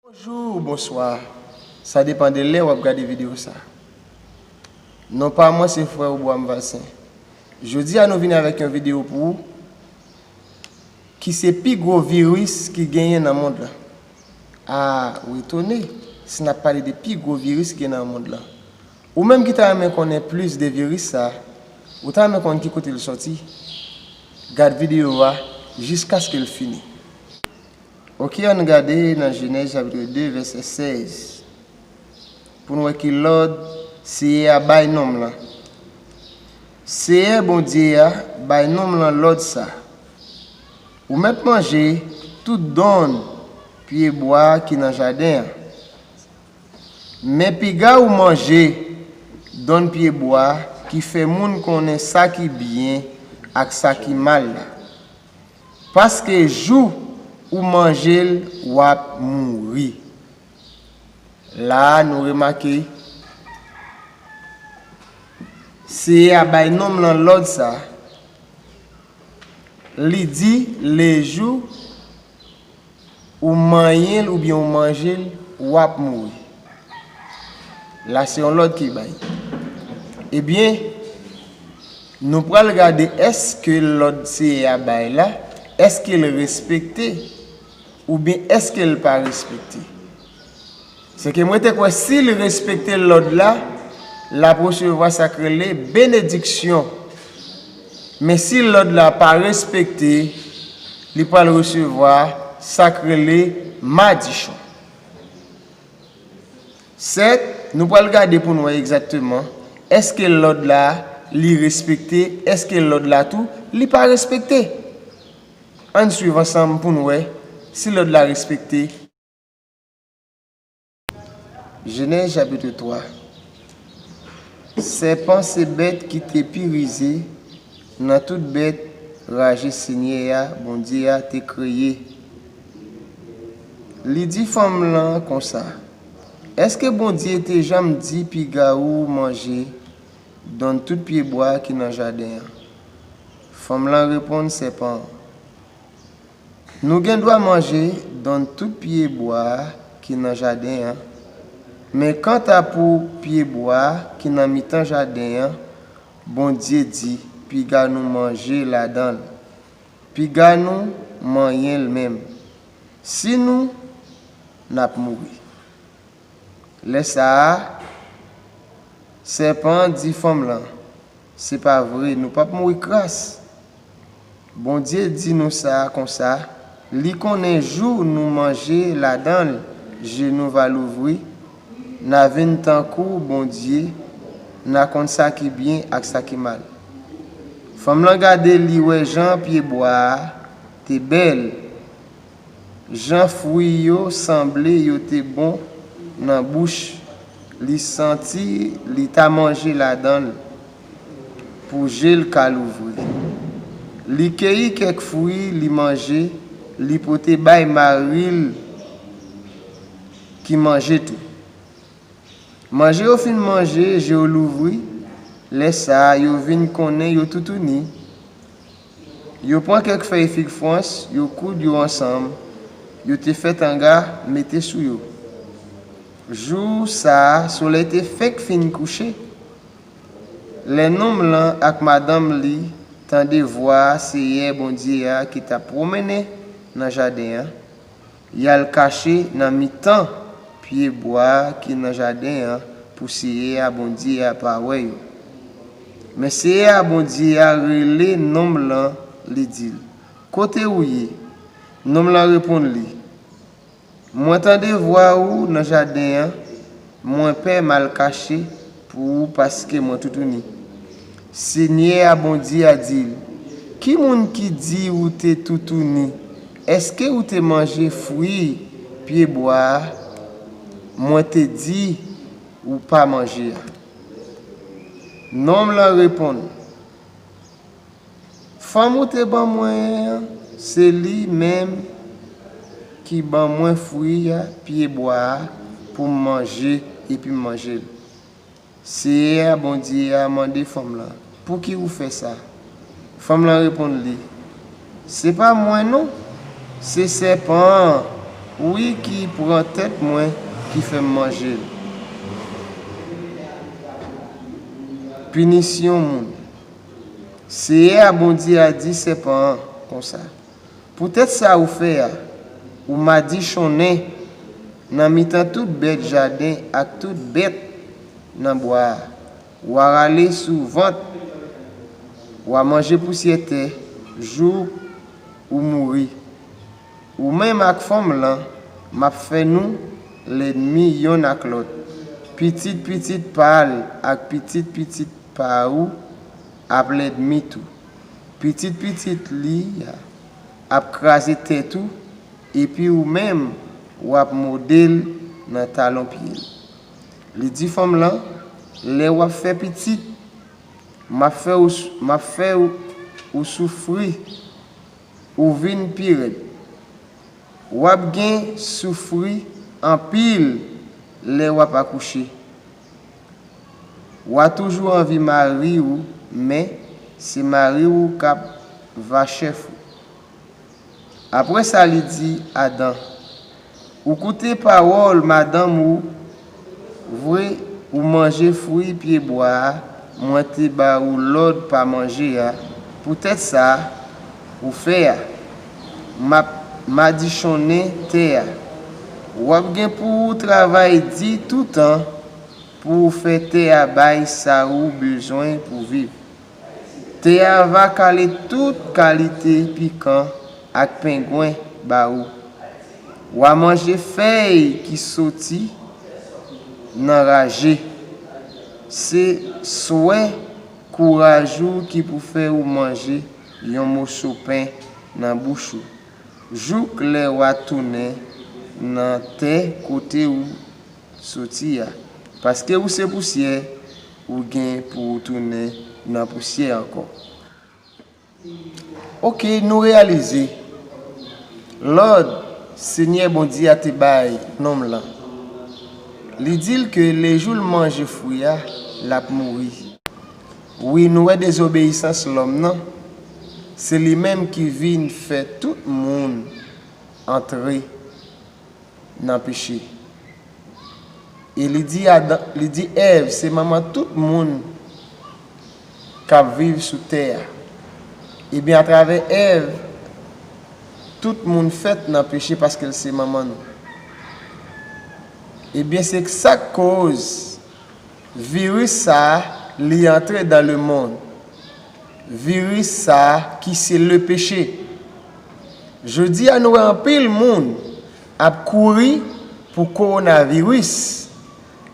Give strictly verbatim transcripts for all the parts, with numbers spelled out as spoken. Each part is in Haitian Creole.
Bonjou, bonswa. Sa depann de lè w ap gade videyo sa. Non pa mwen se frè ou Bwam Valsen. Jodi a nou vini avèk yon videyo pou ou ki se pi gwo viris ki genyen nan mond lan. A, ou etone si n ap pale de pi gwo viris ki genyen nan mond lan. Ou menm ki ta renmen konnen plis de viris sa, ou ta renmen konn ki kote l sòti, gad videyo a jiskaske l fini. Oke, ann gade nan Jenèz chapit de vèsè sèz pou n wè ki lòd Seyè a bay nonm lan. Seyè Bondye a bay nonm lan lòd sa, ou mèt manje tout donn pye bwa ki nan jaden an. Men piga ou manje donn pye bwa ki fè moun konnen sa ki byen ak sa ki mal la. Paske jou ou manje l, w ap mouri. La a, nou remake, Seyè a bay nonm lan lòd sa. Li di, lejou ou manyen l oubyen ou manje l, w ap mouri. La se yon lòd ki bay. Ebyen, nou pral gade èske lòd Seyè a bay la, èske l respekte oubyen èske l pa respekte. Se ke mwen te kwè si l respekte lòd la, l ap resevwa sa k rele benediksyon. Men si lòd la pa respekte, li pral resevwa sa k rele madichon. Sèt, nou pral gade pou n wè egzakteman èske lòd la li respekte, èske lòd la tou li pa respekte. Ann swiv ansanm pou n wè si lòd la respekte. Jenèz chapit twa. Sèpan se bèt ki te pi rize nan tout bèt raje Senyè a, Bondye a, te kreye. Li di fanm lan konsa, èske Bondye te janm di piga ou manje donn tout pye bwa ki nan jaden an? Fanm lan reponn sèpan an, nou gen dwa manje donn tout pye bwa ki nan jaden an, men kanta pou pye bwa ki nan mitan jaden an, Bondye di, piga nou manje ladan l, piga nou manyen l menm. Si nou, n ap mouri. Lè sa a, sèpan an di fanm lan, se pa vre, nou p ap mouri kras. Bondye di nou sa konsa, li konnen jou nou manje ladan l, je nou va louvri, n a vin tankou Bondye, n a konn sa ki byen ak sa ki mal. Fanm lan gade, li wè jan pye bwa a te bèl, jan fwi yo sanble yo te bon nan bouch, li santi li ta manje ladan l pou je l ka louvri. Li keyi kèk fwi, li manje, li pote bay mari l ki manje tou. Manje yo fin manje, je yo louvri, lè sa a, yo vin konnen yo toutouni. Yo pran kèk fèy fig frans, yo koud yo ansanm, yo te fè tanga, mete sou yo. Jou sa a, solèy te fenk fin kouche. Lè nonm lan ak madanm li tande vwa Seyè Bondye a ki t ap pwomennen nan jaden an, y al kache nan mitan pye bwa ki nan jaden an pou Seyè a Bondye a pa wè yo. Men Seyè a Bondye a rele nonm lan, li di l, kote ou ye? Nonm lan reponn li, mwen tande vwa ou nan jaden an, mwen pè m al kache pou ou paske mwen toutouni. Senyè a Bondye a di l, ki moun ki di ou te toutouni? Èske ou te manje fwi pye bwa a mwen te di ou pa manje a? Nonm lan reponn, fanm ou te ban mwen an, se li menm ki ban mwen fwi a, pye bwa a, pou m manje, epi m manje l. Seyè a Bondye a mande fanm lan, pouki ou fè sa? Fanm lan reponn li, se pa mwen non, se sèpan an Wi ki pran tèt mwen, ki fè m manje l. Pinisyon moun. Seyè a Bondye a di sèpan an konsa, poutèt sa ou fè a, ou madichonnen nan mitan tout bèt jaden ak tout bèt nan bwa a. W a rale sou vant, w a manje pousyè tè jouk ou mouri. Ou menm ak fanm lan, m ap fè nou lènmi yonn ak lòt. Pitit pitit pa l ak pitit pitit pa ou ap lènmi tou. Pitit pitit li a ap kraze tèt ou, epi ou menm, w ap mòde l nan talon pye l. Li di fanm lan, lè w ap fè pitit, m ap fè ou, m ap fè ou, ou soufri, ou vin pi rèd. W ap gen soufri anpil lè w ap akouche. W a toujou anvi mari w, men se mari w k ap va chèf ou. Apre sa, li di Adan, ou koute pawòl madanm ou, vre, ou manje fwi pyebwa a mwen te ba ou lòd pa manje a, poutèt sa ou fè a. M ap madichonnen tè a. W ap gen pou ou travay di toutan pou ou fè tè a bay sa ou bezwen pou viv. Tè a va kale tout kalite pikan ak pengwen ba ou. W a manje fèy ki soti nan raje. Se swè kouraj ou ki pou fè ou manje yon moso pen nan bouch ou, jouk lè w a tounen nan tè kote ou soti a. Paske ou se pousyè, ou gen pou ou tounen nan pousyè ankò. Oke, nou reyalize lòd Senyè Bondye a te bay nonm lan. Li di l ke lejou l manje fwi a, l ap mouri. Wi, nou wè dezobeyisans lòm nan, se li menm ki vin fè tout moun antre nan peche. E li di Adan, li di Èv, se manman tout moun k ap viv sou tè a. Ebyen, atravè Èv, tout moun fèt nan peche paske l se manman nou. Ebyen, se sa k koz viris sa a, li antre dans le monde. Viris sa a ki se le peche. Jodi a, nou wè anpil moun ap kouri pou kowonaviris,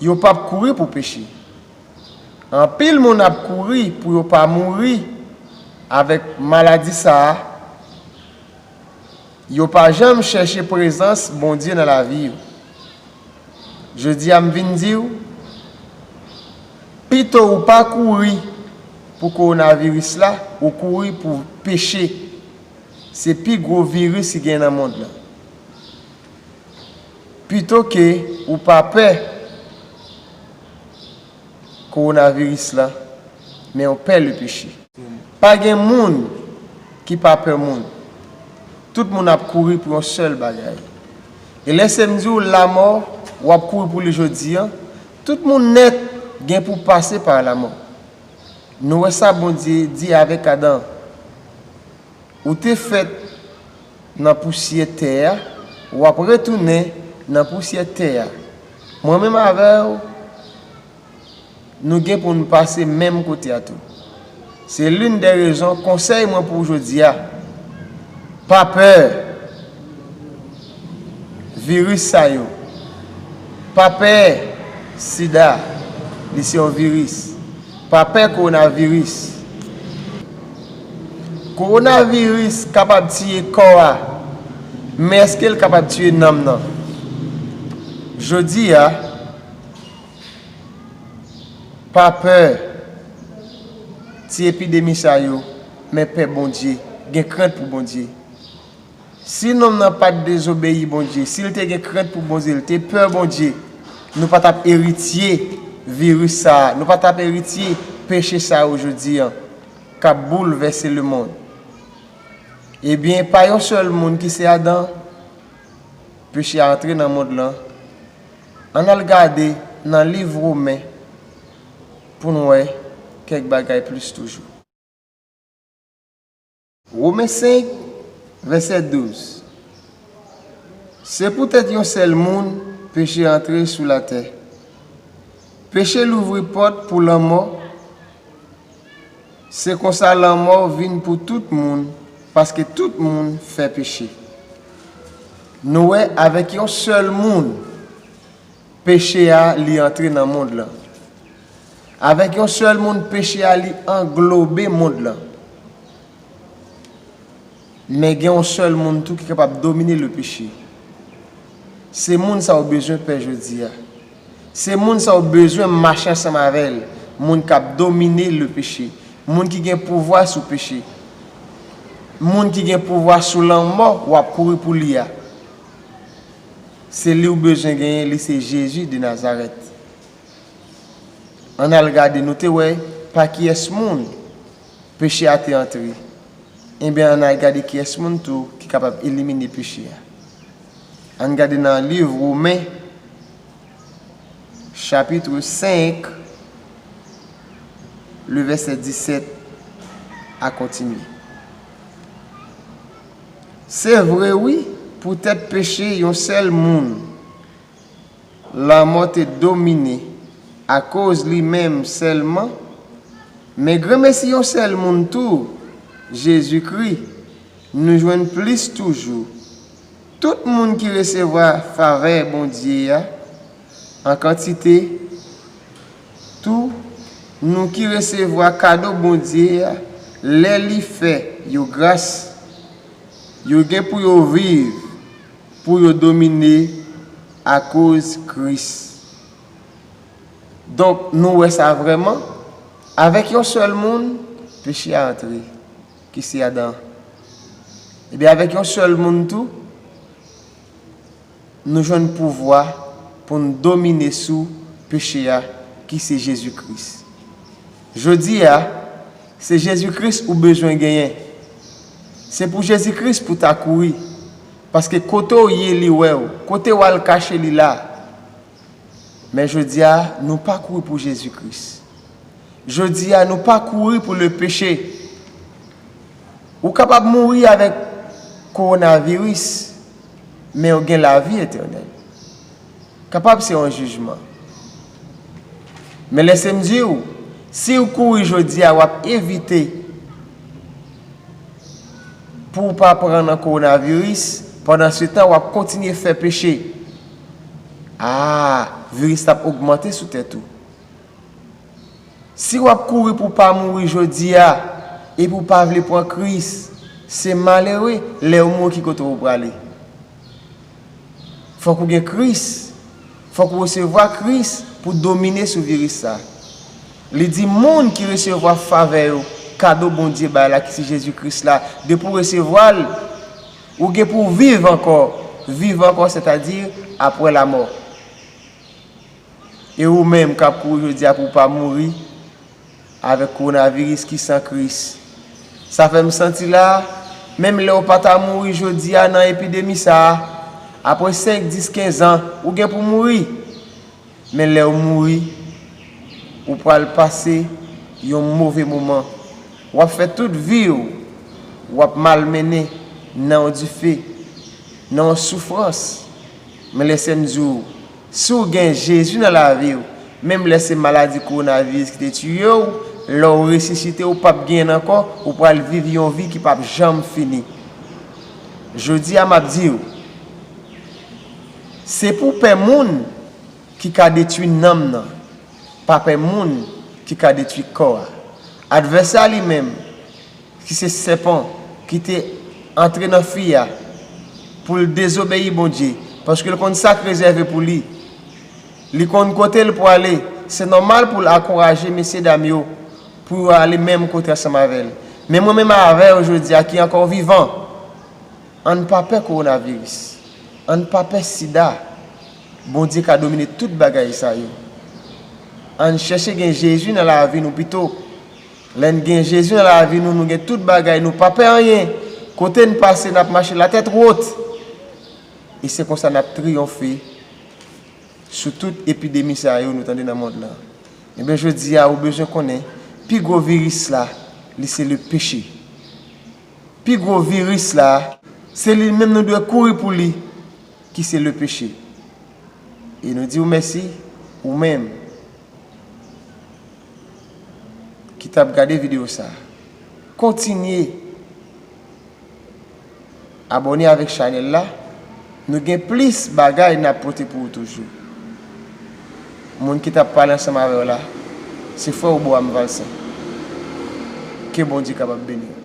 yo p ap kouri pou peche. Anpil moun ap kouri pou yo pa mouri avèk maladi sa a. Yo pa janm chèche prezans Bondye nan lavi yo. Jodi a, m vin di w, pito ou pa kouri pou kowonaviris la, ou kouri pou peche. Se pi gwo viris ki gen nan mond lan. Pito ke ou pa pè kowonaviris la, men ou pè le peche. Pa gen moun ki pa pè moun. Tout moun ap kouri pou yon sèl bagay. E lè se m di w lamò, w ap kouri pou li jodi a, tout moun nèt gen pou pase pa lamò. Nou wè sa Bondye di avèk Adan. Ou te fèt nan pousyè tè a, w ap retounen nan pousyè tè a. Mwen menm avè w, nou gen pou n pase menm kote a tou. Se l'une des raisons, konsèy mwen pou w jodi a, pa pè viris sa yo. Pa pè sida, li se yon viris. Pa pè kowonaviris. Kowonaviris kapab tiye kò a, men èske l kapab tiye nanm nan? Jodi a, pa pè ti epidemi sa yo, men pè Bondye, gen krent pou Bondye. Si nonm nan pa t dezobeyi Bondye, si l te gen krent pou Bondye, l te pè Bondye, nou pa t ap eritye viris sa a, nou pa t ap eritye peche sa yo jodi a, k ap boulvèse lemonn. Ebyen, pa yon sèl moun ki se Adan, Peche a antre nan mond lan. Ann al gade nan liv Women pou n wè kèk bagay plis toujou. Women senk, vèsè douz. Se poutèt yon sèl moun peche antre sou latè. Peche louvri pòt pou lanmò. Se konsa lanmò vin pou tout moun, paske tout moun fè peche. Nou wè, avèk yon sèl moun, peche a li antre nan mond lan. Avèk yon sèl moun, peche a li anglobe mond lan. Men gen yon sèl moun tou ki kapab domine le peche. Se moun sa w bezwen pè jodi a. Se moun sa w bezwen mache ansanm avè l. Moun k ap domine le peche. Moun ki gen pouvwa sou peche. Moun ki gen pouvwa sou lanmò w ap kouri pou li a. Se li w bezwen genyen, li se Jezi de Nazarèt. Ann al gade, nou te wè pa kiyès moun peche a te antre. Ebyen, ann al gade kiyès moun tou ki kapab elimine peche a. Ann gade nan liv Women, chapitre senk, le vèsè disèt a kontinye. Se vre, wi, poutèt peche yon sèl moun, lanmò te domine akoz li menm sèlman, men granmesi yon sèl moun tou, Jezikri, nou jwenn plis toujou. Tout moun ki resevwa favè Bondye a an kantite, tou nou ki resevwa kado Bondye a lè li fè yo gras, yo gen pou yo viv, pou yo domine akoz Kris. Donk, nou wè sa vrèman, avèk yon sèl moun, peche a antre, ki se Adan. Ebyen, avèk yon sèl moun tou, nou jwenn pouvwa pou n domine sou peche a, ki se Jezi Kris. Jodi a, se Jezi Kris ou bezwen genyen. Se pou Jezi Kris pou ta kouri, paske kote w ye, li wè w. Kote w al kache, li la. Men jodi a, nou pa kouri pou Jezi Kris. Jodi a, nou pa kouri pou le peche. Ou kapab mouri avèk kowonaviris, men w gen lavi etènèl. Kapab se yon jijman. Men lèse m di w, si w kouri jodi a, w ap evite pou w pa pran nan kowonaviris, pandansetan w ap kontinye fè peche. A, viris la ap ogmante sou tèt ou. Si w ap kouri pou w pa mouri jodi a, epi w pa vle pran Kris, se malere, lè w mouri, ki kote w prale? Fòk ou gen Kris. Fòk ou resevwa Kris pou domine sou viris sa. Li di moun ki resevwa favè yo, kado Bondye bay la, ki se Jezi Kris la, depi w resevwa l, ou gen pou w viv ankò. Viv ankò, sètadi apre lamò. E ou menm k ap kouri jodi a pou w pa mouri avèk kowonaviris ki san Kris. Sa fè m santi la, menm lè w pa ta mouri jodi a nan epidemi sa a, apre senk, dis, kenz an, ou gen pou mouri. Men lè w mouri, ou pral pase yon move moman. W ap fè tout vi w, w ap malmennen nan yon dife, nan yon soufrans. Men lèse m di w, si w gen Jezi nan lavi w, menm lè se maladi kowonaviris ki te tiye w, lè w resisite, ou p ap genyen l ankò, ou pral viv yon vi ki p ap janm fini. Jodi a, m ap di w, se pou pè moun ki ka detwi nanm nan, pa pè moun ki ka detwi kò a. Advèsè a li menm, ki se sèpan ki te antre nan fi a pou l dezobeyi Bondye, paske l konn sa k rezève pou li. Li konn kote l prale. Se nòmal pou l ankouraje mesyedam yo pou yo ale menm kote ansanm avè l. Men mwen menm avè w jodi a ki ankò vivan, ann pa pè kowonaviris. Ann pa pè sida. Bondye ka domine tout bagay sa yo. Ann chèche gen Jezi nan lavi nou pito. Lè n gen Jezi nan lavi nou, nou gen tout bagay, nou pa pè anyen. Kote n pase, n ap mache latèt wot. E se konsa n ap triyonfe sou tout epidemi sa yo nou tande nan mond lan. Ebyen, jodi a, ou bezwen konnen, pi gwo viris la, li se le peche. Pi gwo viris la, se li menm nou dwe kouri pou li, ki se le peche. E nou di w mèsi, ou menm ki t ap gade videyo sa. Kontinye abòne avèk chanèl la. Nou gen plis bagay n ap pote pou ou toujou. Moun ki t ap pale ansanm avè w la, se frè w Boam Valcin. Ke Bondye kapab beni w.